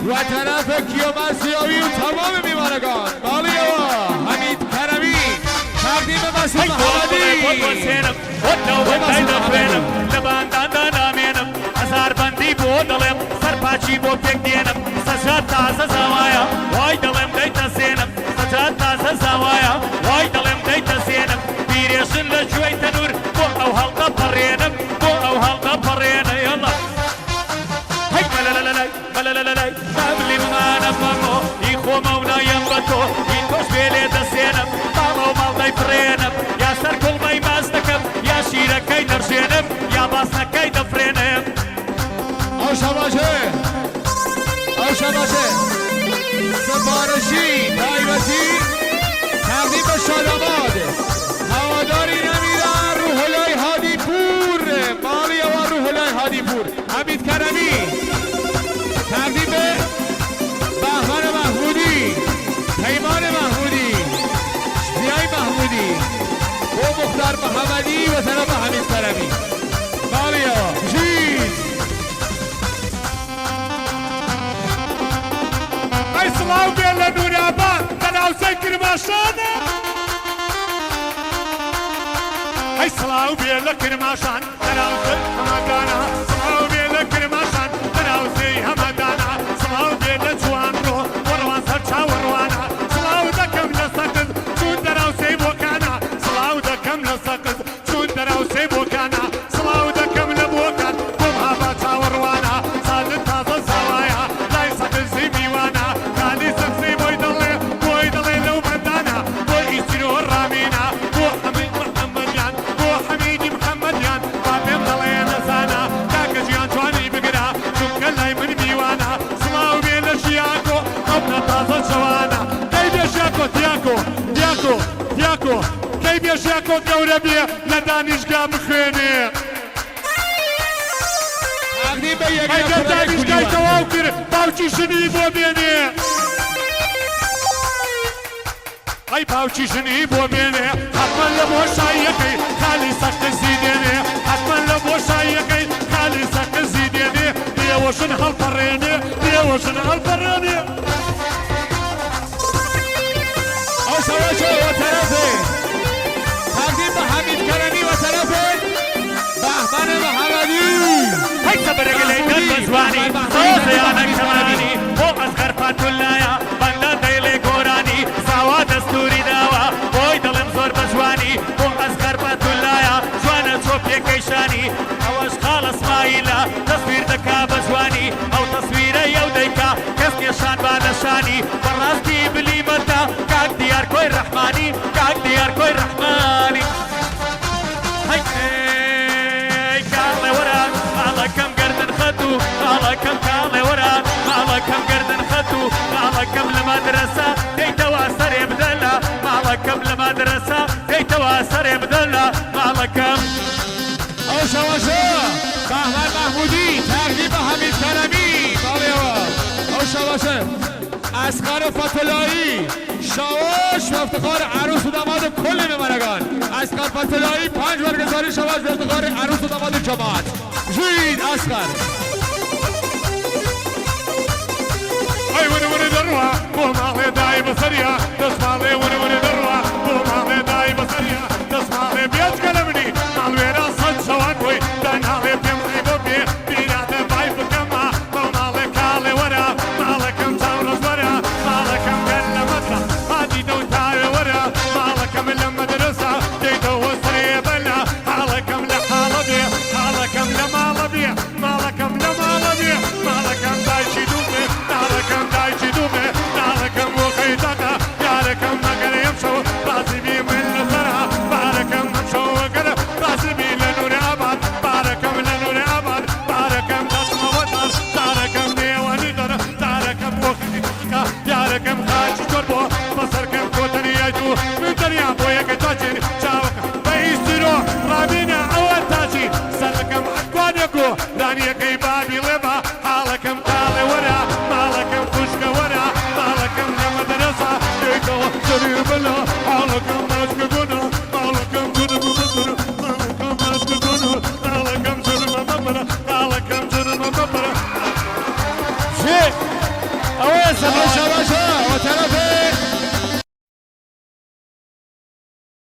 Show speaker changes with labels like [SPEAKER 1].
[SPEAKER 1] و طرف کیومرث یاوی و تمام میمانگان. ماڵی ئەوە حەمید کەرەمی تەقدیم به مەسعود
[SPEAKER 2] هەی بۆ کوڕێ
[SPEAKER 1] محەمەدی.
[SPEAKER 2] بۆ دۆسێنم بۆ
[SPEAKER 1] بۆ
[SPEAKER 2] نەوبەت
[SPEAKER 1] مەسعود محەمەدی.
[SPEAKER 2] دایدەخوێنم لە بانداندا نامێنم هەزار بەندی بۆ دەڵێم سەرپاچی بۆ پێک دێنم سەجاد تازە زاوایە وای دەڵێم دەیتەزێنم سەجاد تازە زاوایە وای دەڵێم دەیتەزێنم پیرێژن لە گوێی تەنور بۆ ئەو هەڵدەپەڕێنم بۆ ئەو هەڵدەپەڕێنە یەڵا هەی مەلەلەلەلای مەلەلەلەلای ماملی بمانە بەمۆ ئی خۆمە و نایەم بە تۆ ئی تۆش بێ لێ دەسێنم ماڵە و ماڵ دەیفڕێنم یا سەر کوڵمەی ماچ دەکەم یا شیرەکەی دەڕژێنم یا باسنەکەی دەفرێنم.
[SPEAKER 1] ئەو شەباشێ ئەو شەباشێ سفارشی تایبەتی تەقدیم بە شاداباد هەواداری نەمیرە روحولای هادی پور ماڵی ئەوە روحولای هادی پور حەمید کەرەمی تەقدیم بە بەهمەن مەحمودی پەیمان مەحمودی زیای مەحمودی بۆ موختار محەمەدی و تەرەف حەمید کەرەمی ماڵی ئەوە بژیت.
[SPEAKER 3] ئەی سڵاو بێ لە نوراباد لە ناوچەی کرماشانە. ئەی سڵاو بێ لە کرماشان لە ناوچەی هەمەدانە. سڵاو بێ لە کرماشان لە ناوچەی هەمەدانە. سڵاو بێ لە جوانڕۆ بۆ ڕەوان سەر چاوەڕوانە. سڵاو دەکەم لە سەقز چوون دەراوسێی بۆکانە. سڵاو دەکەم لە سەقز چوون دەراوسێی بۆکانە. سڵاو دەکەم لە بۆکان بۆ مهاباد چاوەڕوانە. ساجد تازە زاوایە لای سەقزی میوانە. خالی سەقزی بۆی دەڵێ بۆی دەڵێ لەو بەندانە. بۆ ئیسرۆ ڕامینە بۆ حەمید محەمەدیان بۆ حەمیدی محەمەدیان. با پێم دەڵێ نەزانە کاکە گیان جوانی بگرە چونکە لای من میوانە. سڵاو بێ لە ژیاکۆ ئەو برا تازە جەوانە. کەی بێ ژیاکۆ دیاکۆ دیاکۆ دیاکۆ کەی بێ ژیاکۆ گەورە بێ لە دانیشگا بخوێنێ.
[SPEAKER 1] تەقدیم بە یەک لە
[SPEAKER 3] ئەگەر
[SPEAKER 1] کوڕەکەی
[SPEAKER 3] دانیشگای
[SPEAKER 1] کولیوان.
[SPEAKER 3] تەواو کرد باوکی ژنی بۆ بێنێ. ئەی باوکی ژنی بۆ بێنێ. حەتمەن لە بۆشاییەکەی خالی سەقزی دێنێ. حەتمەن لە بۆشاییەکەی خالی سەقزی دێنێ. بێوەژن هەڵپەڕێنێ بێوەژن هەڵپەڕێنێ.
[SPEAKER 1] ئەو شەوەشە وە تەرەفێ تەقدیم بە حەمید کەرەمی وە تەرەفێ بەهمەن محەمەدی
[SPEAKER 2] هەی سەبرێک لێی دەن
[SPEAKER 1] مەحمودی
[SPEAKER 2] بە جوانی
[SPEAKER 1] بەهمەن مەحمودی تەقدیم بە
[SPEAKER 2] سۆزەیانە
[SPEAKER 1] حەمید کەرەمی.
[SPEAKER 2] کەمانی بۆ ئەسغەر فاتولایە بەندە دەیڵێ گۆرانی ساوا دەستوری داوە بۆی دەڵێم زۆر بە جوانی بۆ ئەسغەر فاتولایە جوانە چۆپیەکەی شانی ئەوەش خاڵە سمایلە تەسویر دەکا بە جوانی ئەو تەسویرەی ئەو دەیکا کەس نیە شان با لە شانی بەڕاستی بلیمەتە کاک دیار کۆی ڕەحمانی کاک دیار کۆی ڕەحمانی. هەی ئەی کاڵێ وەرە ماڵەکەم گەردن خەت و ماڵەکەم کاڵێ وەرە ماڵەکەم گەردن خەت و ماڵەکەم لە مەدرەسە دێیتەوە سەرێ بدەلە ماڵەکەم لە مەدرەسە دێیتەوە سەرێ بدەلە ماڵەکەم.
[SPEAKER 1] ئەو شەوەشە بەهمەن مەحمودی تەقدیم بە حەمید کەرەمی ماڵیەوە ئەو شەوەشە ئەسغەر فەتلایی شاوش به افتخار عروس و داماد کل میمانگان اصغر فتلایی 5 برگزاری شاوش به افتخار عروس و داماد جماعت ژید اصغر.
[SPEAKER 3] ئەی ونە ونە دەڕوا بۆ ماڵێ دای بەسەریا دەسماڵێ ونە ونە دەڕوا بۆ ماڵێ دای بەسەریا دەسماڵێ بێجگە لە منی ماڵوێران سەد شەوان بۆی داناڵێ پێم عەیبە بێ بیرادە بای بکەمە بەو ماڵێ کاڵێ وەرە ماڵەکەم چاوڕەش وەرە ماڵەکەم گەر لە مەدرە هاتیتە و تاوێ وەرە ماڵەکەم لە مەدرەسە دێیتەوە سەرێ بەلا حاڵەکەم لە حاڵە بێ حاڵەکەم لە ماڵە بێ ماڵەکەم لە ماڵە بێ ماڵەکەم دایکی دوومێ ناڵەکەم دایکی دوومێ ناڵەکەم بۆ خەیتاقە یارەکەم مەگەر ئەمشەو ڕازی بی من لەسەرا بارەکەم ئەمشەو وەگەر ڕازی بی لە نور ئاباد بارەکەم لە نور ئاباد بارەکەم دەچمەوە دار دارەکەم نێوانی دەر دارەکەم بۆ خەیتاقە یارەکەم خاچی چۆر بۆ بەسەرکەم تۆ تەنیای تو من تەنیا بۆ یەکە تاچین چاوەکە بە ئیسترۆ ڕامینە ئەوە تاچی سەرەکەم ئەتوانێکۆ دانیەکەی بابی ڵێبا حاڵەکەم کاڵێ وەرە ماڵەکەم خوشکە وەرە ماڵەکەم لە مەدرەسە دێیتەوە سەری بەلا حاڵەکەم ماچکە گۆنە ماڵەکەم جرم بەبرە ماڵەکەم ماچکە گۆنە ماڵەکەم جرمە بەبرە ماڵەکەم جرمە بەبرە.
[SPEAKER 1] ژێ.
[SPEAKER 2] ئەوەیە
[SPEAKER 1] ئەو
[SPEAKER 2] زەبەوان.
[SPEAKER 1] شاباشە.